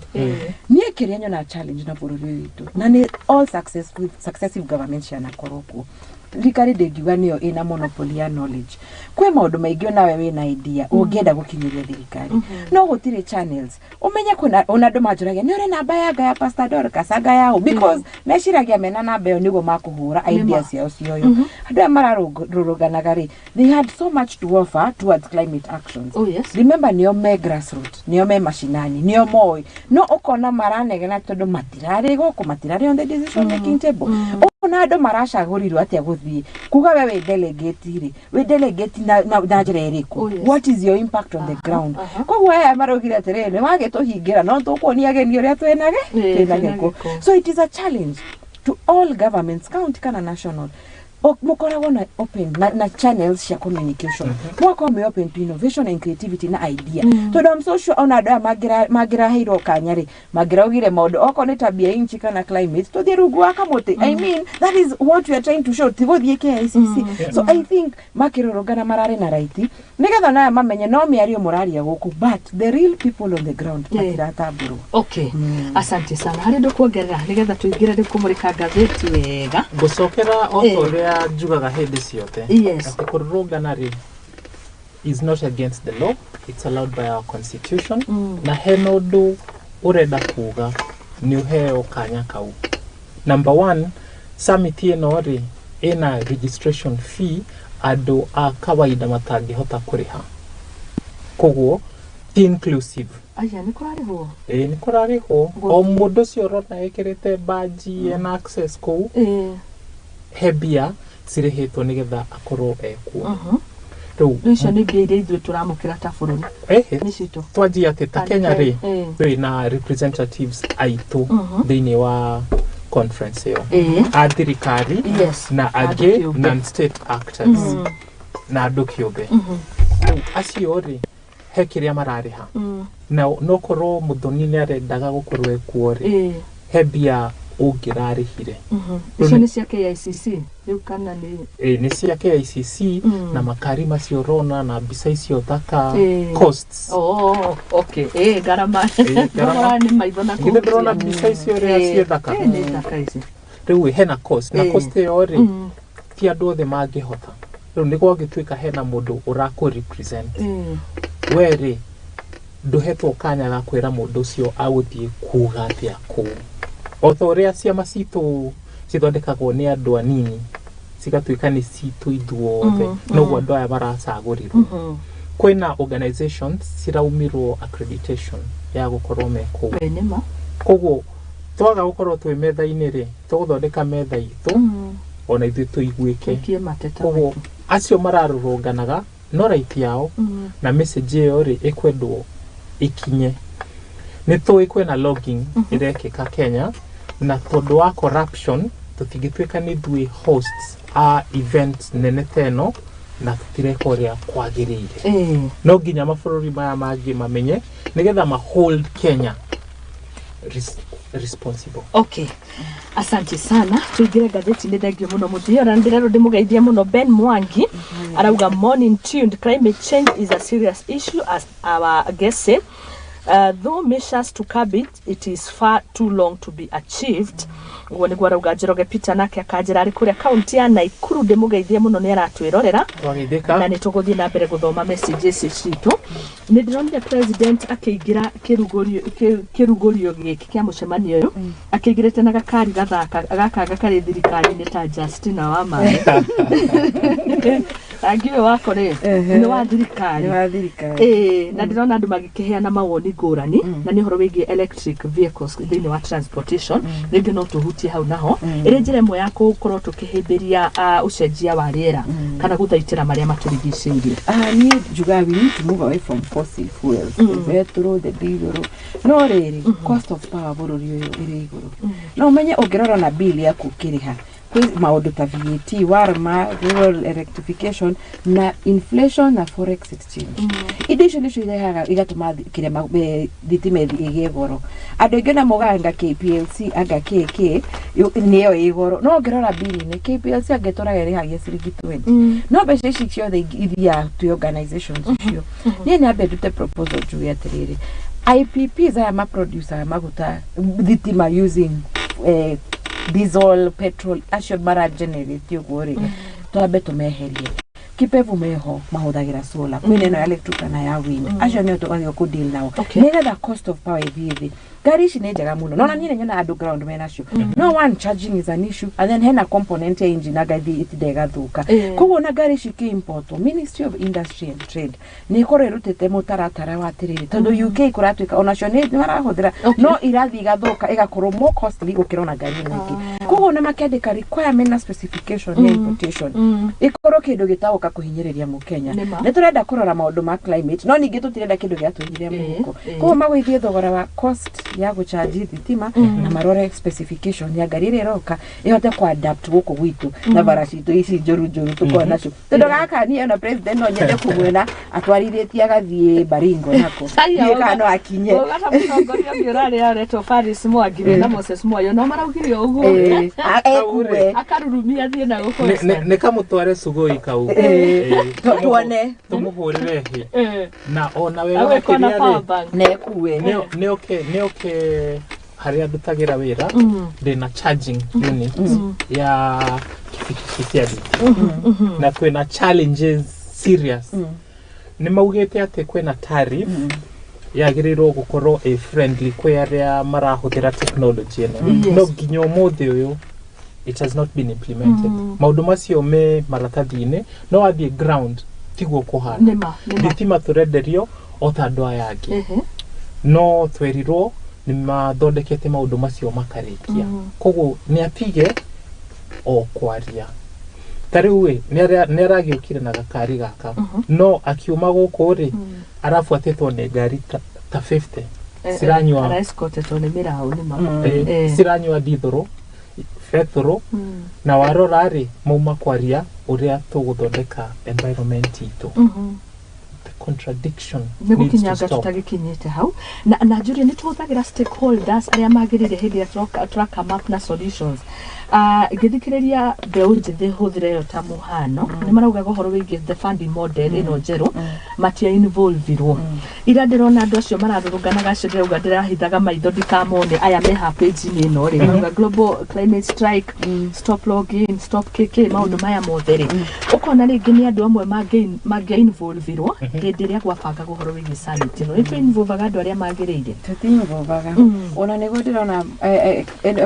Niĩ kĩrĩa nyona challenge na bũrũri ũyũ witũ, na nĩ all successful, successive government cianakorwo kuo, thirikari ndĩngiuga nĩyo ĩna monopoly ya knowledge. Kwĩ maũndũ maingĩ onawe wĩna idea ũngĩenda gũkinyĩria thirikari, no gũtirĩ channels. Ũmenye kwĩna ona andũ manjũragia, nĩ ũrĩ namba ya nga ya Pastor Dorcas, anga ya ũ, because meciragia mena namba ĩyo nĩguo makũhũra idea ciao cioyo. Andũ aya mararũrũnganaga rĩ, they had so much to offer towards climate actions. Oh, yes. Remember, nĩo me grassroot, nĩo me mashinani, nĩo moĩ, no ũkona maranegena tondũ matirarĩ gũkũ, matirarĩ on the decision making table. Ũkona andũ maracagũrirwo atĩa gũthiĩ kuga we wĩ delegate rĩ, wĩ delegate na njĩra ĩrĩkũ? Oh, yes. What is your impact on the ground? Koguo aya maraugire atĩrĩrĩ, nĩ wagĩtũhingĩra, no tũkuonia ageni ũrĩa twĩnage twĩna twĩna gĩko. gĩko. So it is a challenge to all governments, county kana national. Mũkoragwo na open na channels cia communication, mũgakorwo me open to innovation and creativity na idea, tondũ I'm so sure ona andũ aya mangĩraheirwo kanya rĩ, mangĩraugire maũndũ okorwo nĩ tabia inchi kana climate, tũthiĩ rungu wa kamũtĩ. I mean, that is what we are trying to show, ti gũthiĩ KICC. So I think makĩrũrũngana mararĩ na right, nĩgetha naya mamenye no mĩario mũraria gũkũ, but the real people on the ground matiratambũrwo. Okay, asante sana. Harĩ ũndũ kuongerera nĩgetha tũingĩre rĩu kũmũrĩka ngathĩti wega? Ngũcokera o ta ũrĩa njugaga hĩndĩ ciothe, atĩ kũrũrũngana rĩ is not against the law, it's allowed by our constitution. Na hena ũndũ ũrenda kuga, nĩ ũheo kanya kau. Number one, summit ĩno rĩ, ĩna registration fee andũ a kawaida matangĩhota kũrĩha, koguo ti inclusive. Aya, nĩ kũrarĩhwo? Ĩĩ, nĩ kũrarĩhwo. O mũndũ ũcio ũrona ĩkĩrĩte baji ena access kũu, he mbia cirĩhĩtwo nĩgetha akorwo ekuo. Rĩu Rĩu icio nĩ mbia iria ithuĩ tũramũkĩra ta bũrũri? Ehe. Nĩ citũ. Twanjia atĩ ta Kana Kenya rĩ, twĩ na representatives aitũ thĩinĩ wa conference ĩyo, a thirikari na Andũ angĩ kĩũmbe. non state actors na andũ kĩũmbe. Rĩu acio rĩ, he kĩrĩa mararĩha, na no korwo Mũthoni nĩ arendaga gũkorwo ekuo rĩ, he mbia ũngĩrarĩhire. Icio nĩ cia KICC rĩu kana nĩ? Ĩ, nĩ cia KICC na makari macio ũrona na mbica icio thaka, costs. Oh, okay. Ngarama. Ĩ, ngarama. Thogora nĩ maitho na Githĩ ndũrona kũhutia. mbica icio ũrĩa ciĩ thaka? Nĩ thaka ici. Rĩu hena cost, na cost ĩyo rĩ, ti andũ othe mangĩhota. Rĩu nĩ gwagĩtuĩka hena mũndũ ũrakũ represent, we rĩ, ndũhetwo kanya ga kwĩra mũndũ ũcio agũthiĩ kuga atĩa kũu. O ta ũrĩa ciama citũ cithondekagwo nĩ andũ anini. cigatuĩka nĩ citũ ithuothe noguo andũ aya maracagũrirwo. Kwĩna organizations ciraumirwo accreditation ya gũkorwo me kũu. Nĩma. Koguo twaga gũkorwo twĩ metha-inĩ rĩ, tũgũthondeka metha itũ ona ithuĩ tũiguĩke. Tũikie mateta. Koguo acio mararũrũnganaga no right yao na message ĩyo rĩ ĩkwendwo ikinye. Nĩ tũĩ kwĩna logging ĩrekĩka Kenya, na tondũ wa corruption tũtingĩtuĩka nĩ ithuĩ hosts a event nene ta ĩno na tũtireka ũrĩa kwagĩrĩire. No nginya mabũrũri maya mangĩ mamenye nĩgetha ma hold Kenya responsible. Okay. Asante sana. Tuingire ngathĩti-inĩ. Thengio mũno mũthia ona ndĩrerwo ndĩmũgeithie mũno. Ben Mwangi arauga, "Morning tuned. Climate change is a serious issue, as our guest said. Though measures to curb it, it is far too long to be achieved." Ũguo nĩguo arauga. Njoroge Peter nake akanjĩra arĩ kũrĩa kaunti ya Naikuru, ndĩmũgeithie mũno, nĩ aratwĩrorera. Twageithĩka. Na nĩ tũgũthiĩ na mbere gũthoma messages citũ. Nĩ ndĩronire president akĩingĩra kĩrugũrio gĩkĩ kĩa mũcemanio ũyũ, akĩingĩrĩte na gakari gathaka gaka gakarĩ thirikari-inĩ ta Justina wa Maĩ. Rangi ũyũ wako rĩ nĩ wa thirikari. Nĩ wa thirikari. Ĩĩ, na ndĩrona andũ magĩkĩheana mawoni ngũrani na nĩ ũhoro wĩgiĩ electric vehicles thĩinĩ wa transportation. Rĩngĩ no tũhutie hau naho ĩrĩ njĩra ĩmwe ya gũkorwo tũkĩhĩmbĩria ũcenjia wa rĩera kana gũthaitĩra marĩa matũrigicĩirie. Ah, niĩ njugaga we need to move away from fossil fuels, the petrol, the diesel. No rĩrĩ, cost of power bũrũri ũyũ ĩrĩ igũrũ. No ũmenye ũngĩrora na bill yaku ũkĩrĩha, kwĩ maũndũ ta VAT, warma, rural electrification na inflation na forex exchange. Indo icio nĩcio irehaga igatũma kĩrĩa thitima ĩgĩe goro. Andũ aingĩ na mogaga anga KPLC anga KK nĩyo ĩ goro, no ũngĩrora bill-inĩ KPLC angĩtũraga ĩrĩhagia ciringi 20, no mbeca ici ciothe ithiaga twĩ organizations icio. Niĩ nyambe ndute proposal njuge atĩrĩrĩ, IPPs aya maproducer maguta thitima using diesel, petrol, acio mara generate ũguo rĩ, twambe tũmeherie. Kipevu meho mahũthagĩra solar, kwĩna ĩno ya electric kana ya wind, acio nĩo tũgagĩrĩirwo kũ deal nao nĩgetha cost of power ĩthiĩ thĩ. Ngari ici nĩ njega mũno, no na niĩ nĩ nyonaga andũ ground menacio, no one, charging is an issue, and then hena component ya engine anga ĩthiĩ ĩtinda ĩgathũka. Koguo na ngari ici ikĩimportwo, Ministry of Industry and Trade nĩ ĩkorwo ĩrutĩte mũtaratara wa atĩrĩrĩ, tondũ UK kũratuĩka onacio nĩ marahũthĩra, no irathiĩ igathũka, ĩgakorwo more costly gũkĩra ona ngari ĩno ĩngĩ. Koguo ona makĩandĩka requirement na specification ya importation, ĩkorwo kĩndũ gĩtagũka kũhinyĩrĩria mũkenya. Nĩma. Nĩ tũrenda kũrora maũndũ ma climate, no ningĩ tũtirenda kĩndũ gĩatũhinyĩrĩria mũhuko. Koguo magũithie thogora wa cost ya gũchanji thitima na marore specification ya ngari ĩrĩa ĩroka ĩhote kũadapt gũkũ gwitũ na bara citũ ici njũru njũru tũkorwo nacio, tondũ gaka niĩ ona president no nyende kũmuona atwarithĩtie agathiĩ Baringo nako. Aya, Ndiũĩ kana no akinye. Ũgata mũtongoria ũngĩ ũrarĩ aretwo Faris Mwangi na Moses Mwayo no maraugire ũguo. Ĩĩ, ekue akarurumia thiĩ na gũkũ. Nĩ kamũtware Sugoi kau. Tuone. Tũmũhũrĩre hĩ na ona wega agwĩkwo na makĩria power rĩ, bank. Na ekue. Nĩoke harĩa ndutagĩra wĩra, ndĩna charging unit ya kibikibi cia thitima na kwĩna challenges serious. Nĩ maugĩte atĩ kwĩna tariff yagĩrĩirwo gũkorwo ĩ friendly kwĩ arĩa marahũthĩra technology ĩno, no nginya ũmũthĩ ũyũ it has not been implemented. Maũndũ macio me maratathi-inĩ, no wathiĩ ground tiguo kũhana. Nĩma nĩma. Thitima tũrenderio o ta andũ aya angĩ, no twerirwo nĩ mathondekete maũndũ macio makarĩkia. Koguo nĩ atige o kwaria. Ta rĩu ĩ nĩ aragĩũkire na gakari gaka, no akiuma gũkũ rĩ, arabuatĩtwo nĩ ngari ta 50 ciranyua Araescortetwo nĩ mĩraũ nĩma. Ciranyua ndithũrũ, betũrũ, na warora rĩ, mauma kwaria ũrĩa tũgũthondeka environment itũ. The contradiction Nĩ needs to gũkinyanga stop. Tũtagĩkinyĩte hau na Julia, nĩ tũhũthagĩra stakeholders arĩa magĩrĩire hĩndĩ ĩrĩa tũra come up na solutions. Ngĩthikĩrĩria mbeũ njĩthĩ, hũthĩre ĩyo ta mũhano, nĩ maraugaga ũhoro wĩgiĩ the funding model ĩno njerũ, matia involvirwo. Ira ndĩrona andũ acio mararũrũnganaga, acio ndĩrauga ndĩrahithaga maitho ndikamone aya meha page-inĩ ĩno rĩ, marauga global climate strike, stop logging, stop KK, maũndũ maya mothe rĩ, ũkona rĩngĩ nĩ andũ amwe mangĩa involvirwo hĩndĩ Hĩndĩ ĩrĩa gwabangagwo ũhoro wĩgiĩ summit ĩno, nĩ tũ-involvaga andũ arĩa magĩrĩire? Tũti-involvaga. Ona nĩguo ndĩrona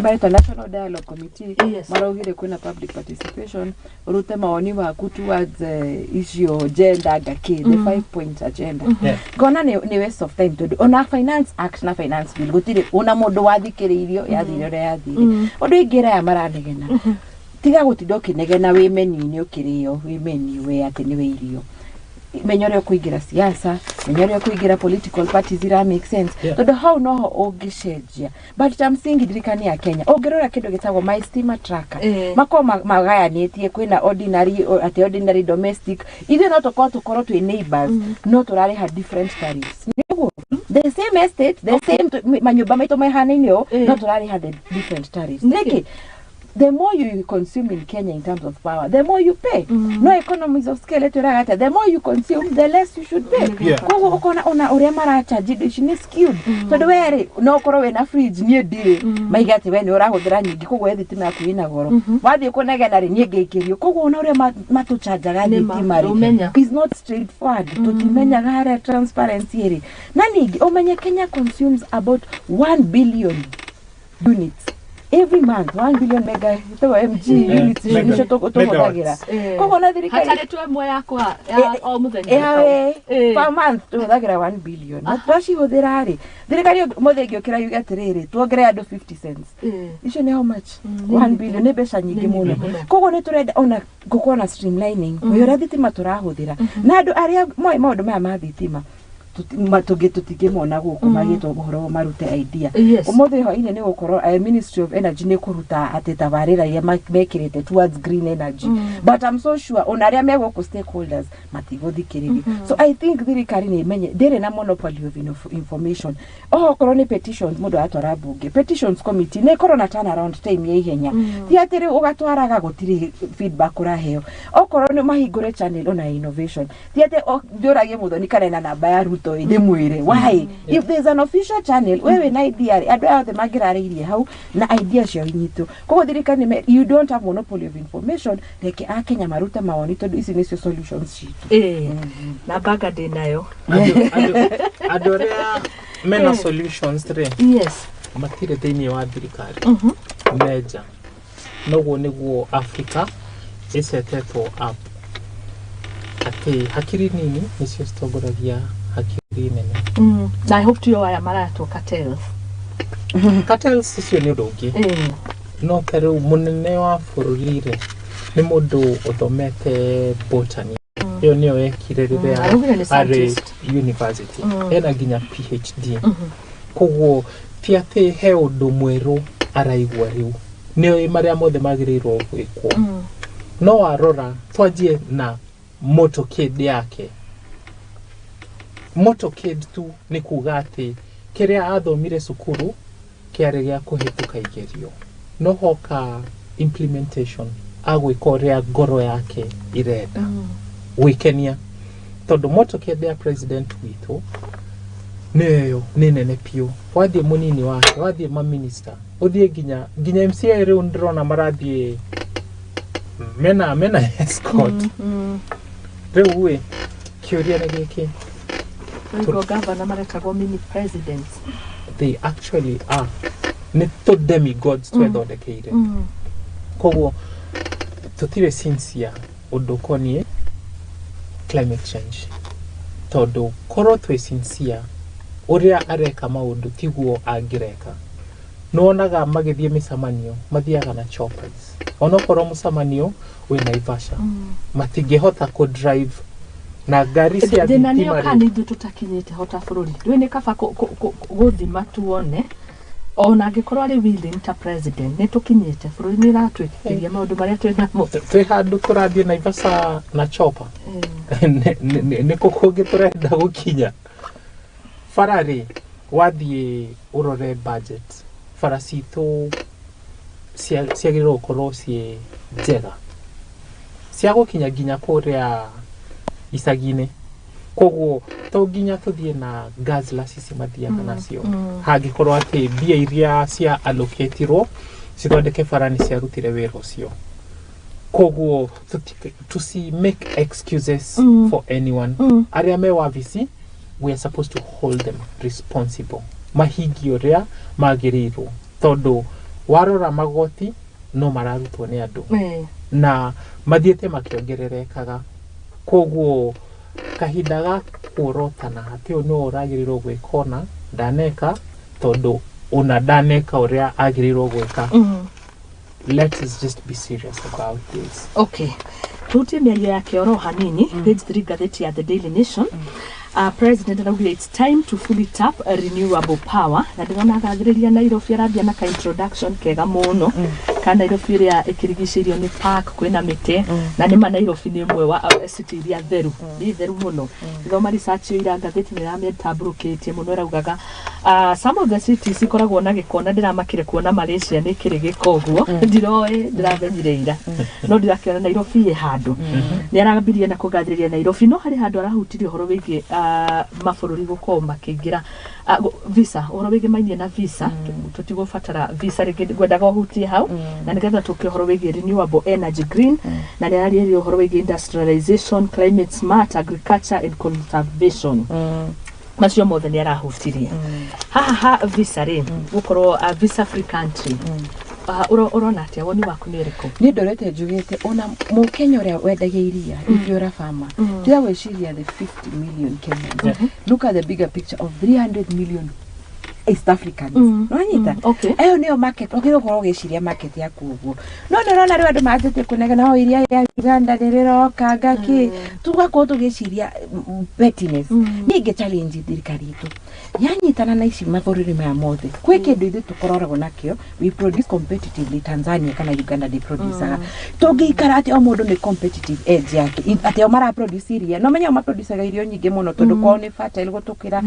maretwo National Dialogue Committee. Maraugire kwĩna public participation, ũrute mawoni maku towards icio agenda ngakĩ, the five point agenda. Ngona nĩ waste of time, tondũ ona Finance Act na Finance Bill gũtirĩ ona mũndũ wathikĩrĩirio, yathire ũrĩa yathire. Ũndũ ingĩ aya maranegena, tiga gũtinda ũkĩnegena wĩ menu-inĩ ũkĩrĩo, wĩ menu we atĩ nĩwe irio. Menya ũrĩa ũkũingĩra siasa, menya ũrĩa ũkũingĩra political parties ira make sense, tondũ hau noho ũngĩcenjia. But ta msingi ndirikania Kenya, ũngĩrora kĩndũ gĩtagwo My Stima Tracker, makorwo magayanĩtie kwĩna ordinary, atĩ ordinary domestic. Ithuĩ no tũkorwo twĩ neighbors, no tũrarĩha different tariffs, nĩguo the same estate, the same manyũmba maitũ mahanaine ũũ, no tũrarĩha the different tariffs. Nĩkĩ? Nĩkĩ? The more you consume in Kenya in terms of power, the more you pay. No economies of scale ĩtwĩraga atĩa? The more you consume, the less you should pay. Koguo ũkona ona ũrĩa maracharge indo ici nĩ skewed, tondũ we rĩ, no ũkorwo wĩna fridge, niĩ ndirĩ, maiga atĩ we nĩ ũrahũthĩra nyingĩ, koguo we thitima yaku ĩna goro. Wathiĩ kũnegena rĩ, niĩ ngĩikĩrio. Koguo ona ũrĩa matũchanjaga Nĩma, thitima rĩ, ndũmenya. is not straightforward. Tũtimenyaga harĩa transparency ĩrĩ. Na ningĩ ũmenye Kenya consumes about 1 billion units every month, 1 billion mega, ĩtagwo MG units, nicio tũhũthagĩra. Koguo na thirikari Hatarĩ tu ĩmwe yakwa ya o mũthenya. Yawe per month tũhũthagĩra 1 billion, na twacihũthĩra rĩ, thirikari mũthĩ ĩngĩũkĩra yuge atĩrĩrĩ, tuongerere andũ 50 cents, icio nĩ how much? 1 billion nĩ mbeca nyingĩ Nĩ mũno. nyingĩ mũno. Koguo nĩ tũrenda ona gũkorwo na streamlining mm ũrĩa thitima tũrahũthĩra, na andũ arĩa moĩ maũndũ maya ma thitima tũngĩ tũtingĩmona gũkũ magĩtwo ũhoro marute idea. Ũmũthĩ hwainĩ nĩ gũkorwo Ministry of Energy nĩ kũruta atĩ tabarĩra iria mekĩrĩte towards green energy, but I'm so sure ona arĩa me gũkũ stakeholders matigũthikĩrĩrio. So I think thirikari nĩ ĩmenye ndĩrĩ na monopoly of information. Oho okorwo nĩ petitions mũndũ aratwara bunge, petitions committee nĩ ĩkorwo na turnaround time ya ihenya, ti atĩ rĩu ũgatwaraga gũtirĩ feedback ũraheo. Okorwo nĩ mahingũre channel ona ya innovation, ti atĩ ndĩũragie Mũthoni kana ena namba ya Ruto ĩ ndĩmwĩre why. If there's an official channel, we wĩna idea rĩ, andũ aya othe mangĩrarĩirie hau na idea ciao inyitwo. Koguo thirikari you don't have monopoly of information. Reke akenya marute mawoni, tondũ ici nĩcio solutions citũ. Ĩĩ, na banga ndĩ nayo. Andũ arĩa mena solutions rĩ, matirĩ thĩinĩ wa thirikari, menja noguo nĩguo Africa ĩcetetwo up atĩ hakiri nini nĩcio citongoragia hakiri nene. Na I hope tiyo aya maratwo cartels. Cartels icio nĩ ũndũ ũngĩ. No ta rĩu mũnene wa bũrũri rĩ, nĩ mũndũ ũthomete botany, ĩyo nĩyo ekire rĩrĩa Araugire nĩ arĩ scientist. university, ena nginya PhD. Koguo ti atĩ he ũndũ mwerũ araigua rĩu, nĩoĩ marĩa mothe magĩrĩirwo gwĩkwo. No warora, twanjie na motorcade yake. Motorcade tu nĩ kuga atĩ kĩrĩa athomire cukuru kĩarĩ gĩa kũhĩtũka igerio, no hoka implementation agwĩka ũrĩa ngoro yake irenda gwĩkenia, tondũ motorcade ya president witũ nĩyo nĩ nene biũ. Wathiĩ mũnini wake, wathiĩ maminista, ũthiĩ nginya MCA, rĩu ndĩrona marathiĩ mena escort. Rĩu ĩ kĩũria nĩ gĩkĩ. Waigua gavana maretagwo mini presidents. They actually are nĩ tũ demigods twethondekeire. Koguo tũtirĩ sincere ũndũ ũkoniĩ climate change, tondũ korwo twĩ sincere, ũrĩa areka maũndũ tiguo angĩreka. Nĩwonaga magĩthiĩ mĩcemanio mathiaga na choppers, onokorwo mũcemanio wĩ Naivasha, matingĩhota kũ drive na ngari cia Thĩna nĩyo thitima kana rĩ. ithuĩ tũtakinyĩte ho ta bũrũri. Rĩu nĩ kaba gũthima tuone ona angĩkorwo arĩ willing ta president, nĩ tũkinyĩte bũrũri nĩ ĩratwĩkĩria maũndũ marĩa twĩ namo. Twĩ handũ tũrathiĩ Naivasha na chopper. Nĩ kũ kũngĩ tũrenda gũkinya? Bara rĩ, wathiĩ ũrore budget, bara citũ ciagĩrĩirwo gũkorwo ciĩ njega cia gũkinya nginya kũrĩa icagi-inĩ. Koguo to nginya tũthiĩ na guzzlers ici mathiaga nacio, hangĩkorwo atĩ mbia iria cia allocatirwo cithondeke bara nĩ ciarutire wĩra ũcio. Koguo tusi make excuses for anyone. Arĩa me wabici, we are supposed to hold them responsible, mahingie ũrĩa magĩrĩirwo, tondũ warora magoti no mararutwo nĩ andũ na mathiĩte makĩongererekaga. Koguo kahinda ga kuorotana atĩ ũyũ nĩwe ũragĩrĩirwo gwĩka ũna ndaneka, tondũ ũna ndaneka ũrĩa agĩrĩirwo gwĩka. Let us just be serious about this. Okay, tuhutie mĩario yake oro hanini. Page 3, ngathĩti ya The Daily Nation. President araugire it's time to fully tap renewable power, na ndĩrona agathĩrĩria Nairobi, arambia na ka introduction kega mũno ka Nairobi ĩrĩa ĩkĩrigicĩirio nĩ park, kwĩna mĩtĩ, na nĩma Nairobi nĩ ĩmwe wa city iria theru, nĩ theru mũno. Thoma research ĩyo ira, ngathĩti nĩ ĩramĩtambũrũkĩtie mũno, ĩraugaga some of the cities ikoragwo na gĩko, na ndĩramakire kuona Malaysia nĩ kĩrĩ gĩko ũguo, ndiroĩ, ndĩramenyire ira, no ndirakĩona Nairobi ĩ handũ. Nĩ arambirie na kũgathĩrĩria Nairobi, no harĩ handũ arahutirie ũhoro wĩgiĩ mabũrũri gũkorwo makĩingĩra visa, ũhoro wĩgiĩ mainie na visa. Tũtigũbatara visa rĩngĩ, ngwendaga ũhutie hau na nĩgetha tũke ũhoro wĩgiĩ renewable energy, green, na nĩ araririe ũhoro wĩgiĩ industrialization, climate smart agriculture and conservation. Macio mothe nĩ arahutirie. Haha ha visa rĩ, gũkorwo visa free country, ũrona atĩa? Woni waku nĩ ũrĩkũ? Niĩ ndorete njugĩte ona mũkenya ũrĩa wendagia iria rĩngĩ ũra farmer, tiga gwĩciria the 50 million Kenyans, look at the bigger picture of 300 million East Africans. Nĩwanyita? Ĩyo nĩyo market wagĩrĩirwo gũkorwo ũgĩciria, market yaku ũguo. No nĩ ũrona rĩu andũ manjĩtie kũnegena o iria rĩa Uganda nĩ rĩroka ngakĩ, tũgakorwo tũgĩciria pettiness. Niĩ ingĩ challenge thirikari itũ yanyitana na ici mabũrũri maya mothe, kwĩ kĩndũ ithuĩ tũkoragwo nakĩo, we produce competitively. Tanzania kana Uganda ndĩ producaga. Tũngĩikara atĩ o mũndũ nĩ competitive edge yake, atĩ o mara produce iria, no menya o maproducaga irio nyingĩ mũno tondũ kwao nĩ fertile gũtũkĩra.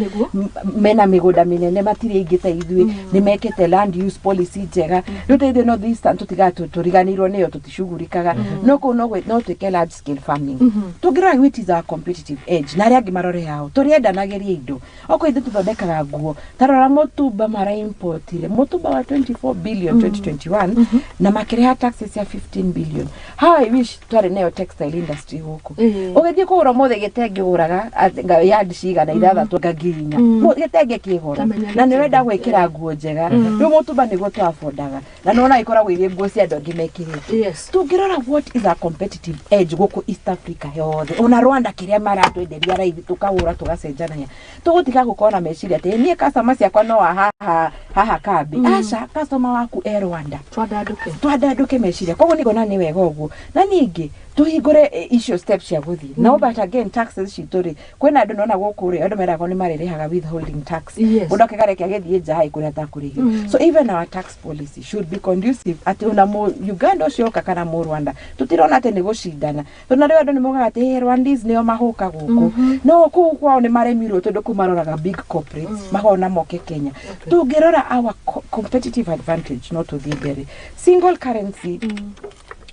Mena mĩgũnda mĩnene, matirĩ aingĩ ta ithuĩ, nĩ mekĩte land use policy njega. Rĩu ta ithuĩ North Eastern tũtigaga tũriganĩirwo nĩyo, tũticugurikaga, no kũu no twĩke large scale farming. Tũngĩrora which is our competitive edge na arĩa angĩ marore yao, tũrĩendanagĩria indo. Okorwo ithuĩ tũthondekaga nguo, ta rora mũtumba, maraimportire mũtumba wa 24 billion 2021 na makĩrĩha taxes cia 15 billion. How I wish twarĩ nayo textile industry gũkũ. Ũgĩthiĩ kũgũra ũmũthĩ gĩtenge ũgũraga yard cigana ithathatũ nga 4,000. Gĩtenge kĩ goro. Tamenya na nĩ ũrenda gĩtenge. Gwĩkĩra nguo njega. Rĩu mũtumba nĩguo twafondaga na nĩwona ikoragwo irĩ nguo cia andũ angĩ mekĩrĩte. Tũngĩrora what is our competitive edge gũkũ East Africa yothe, ona Rwanda kĩrĩa maratwenderia raithi, tũkagũra tũgacenjania, tũgũtiga gũkorwo na meciria atĩ niĩ customer ciakwa no a haha haha kambi. Aca, customer waku e Rwanda. Twandandũke. Twandandũke meciria. Koguo nĩ ngona nĩ wega ũguo, na ningĩ tũhingũre icio steps cia gũthiĩ no. But again, taxes citũ rĩ, kwĩna andũ nona gũkũ rĩ, andũ meragwo nĩ marĩrĩhaga withholding tax. Mũndũ akĩgareke agĩthiĩ nja haĩ kũrĩa atakũrĩhio. So even our tax policy should be conducive atĩ ona mũ Uganda ũcio oka kana mũ Rwanda, tũtirona atĩ nĩ gũcindana, tondũ na rĩu andũ nĩ mogaga atĩ "Hey, Rwandese nĩo mahũka gũkũ," no kũu kwao nĩ maremirwo, tondũ kũu maroraga big corporates makona moke Kenya. Tũngĩrora our competitive advantage, no tũthiĩ mbere. Single currency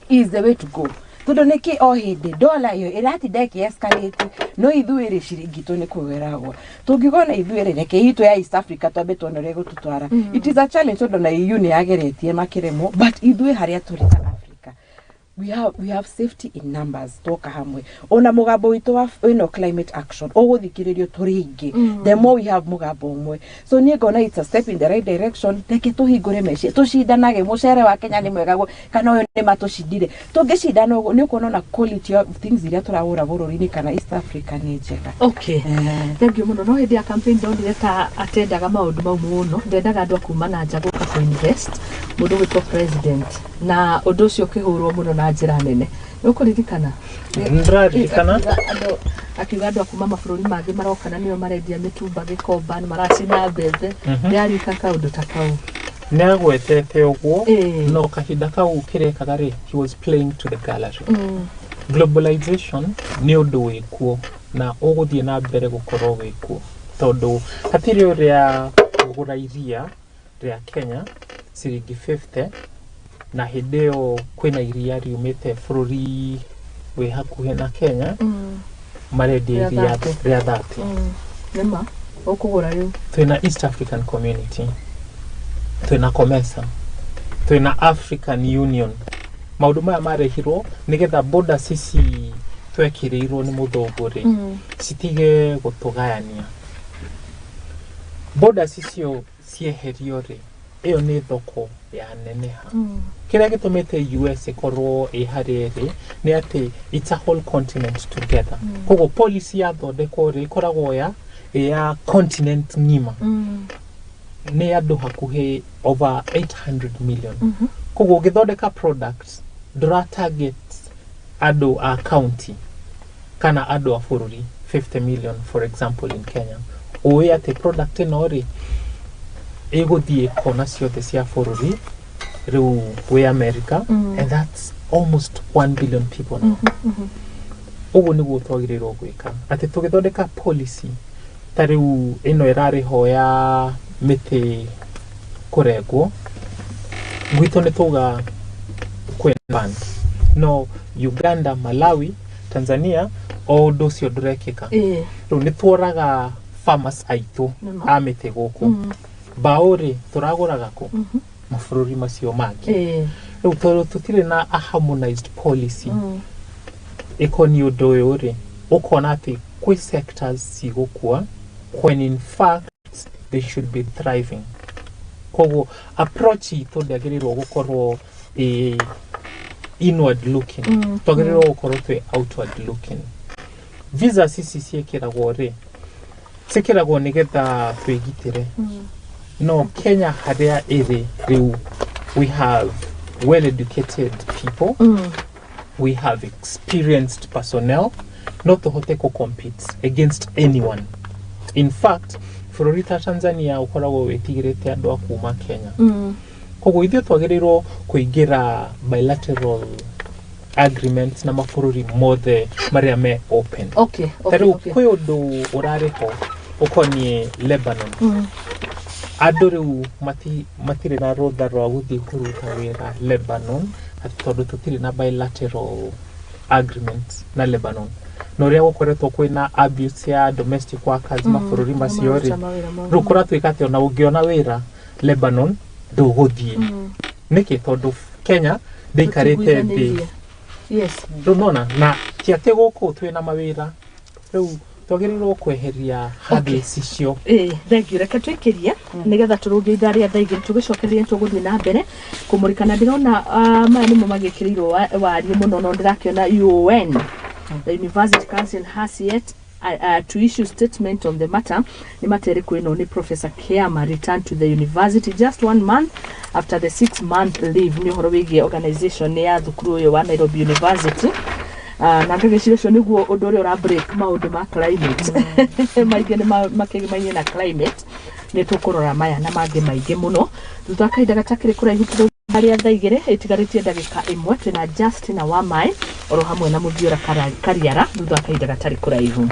is the way to go, tondũ nĩkĩ o hĩndĩ dola ĩyo ĩratinda ĩkĩ escalate, no ithuĩ rĩ, ciringi itũ nĩ kũgeragwo. Tũngiuga ona ithuĩ rĩ, reke itũ ya East Africa twambe tuone ũrĩa ĩgũtũtwara. It is a challenge, tondũ na EU nĩ yageretie makĩremwo, but ithuĩ harĩa tũrĩ ta Africa, we have safety in numbers. Twoka hamwe, ona mũgambo witũ wa ĩno climate action ũgũthikĩrĩrio tũrĩ aingĩ, the more we have mũgambo ũmwe. So niĩ ngona it's a step in the right direction. Reke tũhingũre meciria, tũcindanage mũcere wa Kenya nĩ mwega kana ũyũ nĩ matũcindire. Tũngĩcindana ũguo, nĩ ũkuona ona quality of things iria tũragũra bũrũri-inĩ kana East Africa nĩ njega. Okay, thank you mũno. No hĩndĩ ya campaign ndonire ta atendaga maũndũ mau mũno, ndendaga andũ a kuma na nja gũka kũ invest, mũndũ gwĩtwo president, na ũndũ ũcio ũkĩhũrwo mũno na njĩra nene. Nĩ ũkũririkana? Nĩndĩraririkana. Andũ akiuga andũ a kuma mabũrũri mangĩ maroka na nĩo marendia mĩtumba Gĩkomba, nĩ maracina mbembe. Ndĩrarika kaũndũ ta kau. Nĩ agwetete ũguo. No kahinda kau kĩrekaga rĩ, he was playing to the gallery. Globalization nĩ ũndũ wĩkuo na ũgũthiĩ na mbere gũkorwo wĩkuo, tondũ hatirĩ ũrĩa kũgũra iria rĩa Kenya ciringi 50 na hĩndĩ ĩyo kwĩna iria riumĩte bũrũri wĩ hakuhĩ na Kenya marendia Rĩa iria 30. Rĩa 30. Nĩma ũkũgũra rĩu. Twĩna East African Community, twĩna COMESA, twĩna African Union. Maũndũ maya marehirwo nĩgetha borders ici twekĩrĩirwo nĩ mũthũngũ rĩ, citige gũtũgayania. Borders icio cieherio rĩ, ĩyo nĩ thoko ya neneha. Kĩrĩa gĩtũmĩte US ĩkorwo ĩ harĩa ĩrĩ nĩ atĩ it's a whole continent together. Koguo policy yathondekwo rĩ, ĩkoragwo ya continent ng'ima. Nĩ andũ hakuhĩ over 800 million. Koguo ũgĩthondeka products, ndũra target andũ a county kana andũ a bũrũri 50 million, for example, in Kenya. Ũĩ atĩ product ĩno rĩ, ĩgũthiĩ kona ciothe cia bũrũri. Rĩu wĩ America, and that's almost 1 billion people now. Ũguo nĩguo twagĩrĩirwo gwĩka, atĩ tũgĩthondeka policy ta rĩu ĩno ĩrarĩ ho ya mĩtĩ kũrengwo gwitũ, nĩ tuga kwĩna ban, no Uganda, Malawi, Tanzania, o ũndũ ũcio ndũrekĩka. Rĩu nĩ tuoraga farmers aitũ a mĩtĩ gũkũ. Mbaũ rĩ, tũragũraga kũ? Mabũrũri macio mangĩ. Rĩu tondũ tũtirĩ na a harmonized policy ĩkoniĩ ũndũ ũyũ rĩ, ũkona atĩ kwĩ sectors cigũkua when in fact they should be thriving. Koguo approach itũ ndĩagĩrĩirwo gũkorwo ĩ inward looking, twagĩrĩirwo gũkorwo twĩ outward looking. Visas ici ciĩkĩragwo rĩ, ciĩkĩragwo nĩgetha twĩgitĩre. No Kenya harĩa ĩrĩ rĩu, we have well educated people, we have experienced personnel, no tũhote kũ compete against anyone. In fact, bũrũri ta Tanzania ũkoragwo wĩtigĩrĩte andũ a kuma Kenya. Koguo ithuĩ twagĩrĩirwo kũingĩra bilateral agreements na mabũrũri mothe marĩa me open. Ta rĩu kwĩ ũndũ ũrarĩ ho ũkoniĩ Lebanon. Andũ rĩu matirĩ na rũtha rwa gũthiĩ kũruta wĩra Lebanon, atĩ tondũ tũtirĩ na bilateral agreement na Lebanon, na ũrĩa gũkoretwo kwĩna abuse ya domestic workers mabũrũri macio rĩ, Maruta mawĩra mau. Rĩu kũratuĩka atĩ ona ũngĩona wĩra Lebanon, ndũgũthiĩ. Nĩkĩ? Tondũ Kenya ndĩikarĩte thĩ. Tũtiguithanĩirie. Yes. Rĩu nona na ti atĩ gũkũ twĩna mawĩra. Rĩu twagĩrĩirwo kweheria hurdles icio. Ĩĩ, thank you. Reke twĩkĩrie nĩgetha tũrũnge ithaa rĩa thaa 2. Tũgĩcokereria tũgũthiĩ na mbere kũmũrĩka, na ndĩrona maya nĩmo magĩkĩrĩirwo wariĩ mũno, no ndĩrakĩona UN, the University Council has yet to issue statement on the matter. Nĩ materĩ kwĩno nĩ Professor Kiama returned to the university just one month after the 6-month leave. Nĩ ũhoro wĩgiĩ organization ya thukuru ũyũ wa Nairobi University. Na ngagĩciria ũcio nĩguo ũndũ ũrĩa ũra break maũndũ ma climate maingĩ nĩ makĩgimainie na climate. Nĩ tũkũrora maya na mangĩ maingĩ mũno thutha wa kahinda gatakĩrĩ kũraihu. Tũrĩa thaa 2 ĩtigarĩtie ndagĩka 1, twĩna Justina wa Mai oro hamwe na Mũthiora Kariara thutha wa kahinda gatarĩ kũraihu.